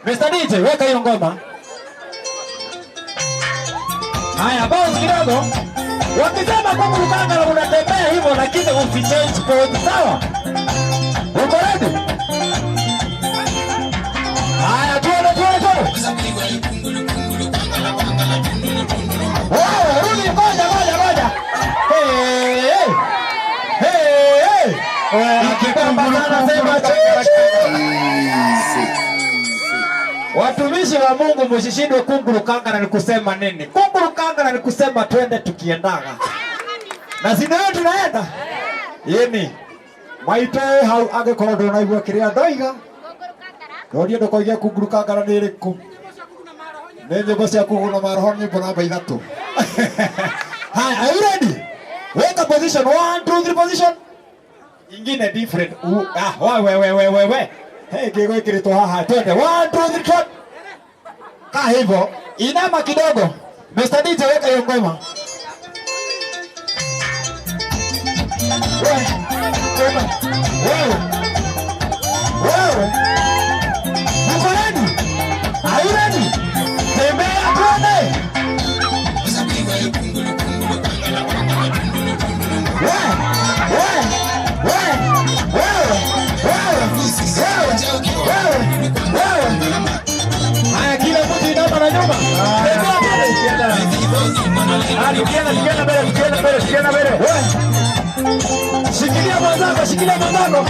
Mr. DJ, weka hiyo ngoma. Haya, bounce kidogo. Wakisema kunguru kangara unatembea hivyo, lakini usichange pose, sawa? Uko ready? Haya, tuone tuone tuone. Wewe rudi, ngoja ngoja ngoja. Hey, hey. Hey, hey. Ikibamba sana sema chichi. Watumishi wa Mungu msishindwe kunguru kangara ni kusema nini? Kunguru kangara ni kusema twende tukiendaga. Na si ndio tunaenda? Yeni. Maite hau angikorwo ndunaigua kiria ndoiga. Ndorie ndukoige kunguru kangara ni iriku. Nĩ nyĩmbo cia kuguna maroho, nyĩmbo namba 3. Haya, are you ready? Weka position 1 2 3 position. Ingine different. Ah, we we we we we. Hey, kigo ikiritwo haha. Twende 1 2 3 4. Kaa hivyo. Inama kidogo. Mr. DJ, weka hiyo ngoma. Wewe. Wewe. Wewe. Uko ready? Are you ready? Tembea twende. Wewe. Wewe. Wewe. Wewe. Wewe. Wewe. Wewe. Haya, kila mtu inama na nyuma. Tembea twende. Ah, tukienda tukienda mbele, tukienda mbele, tukienda mbele. Wewe. Shikilia mwenzako, shikilia mwenzako.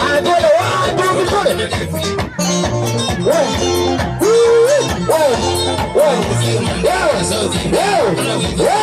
Haya, twende. 1 2 3 twende. Wewe. Wewe. Wewe. Wewe. Wewe.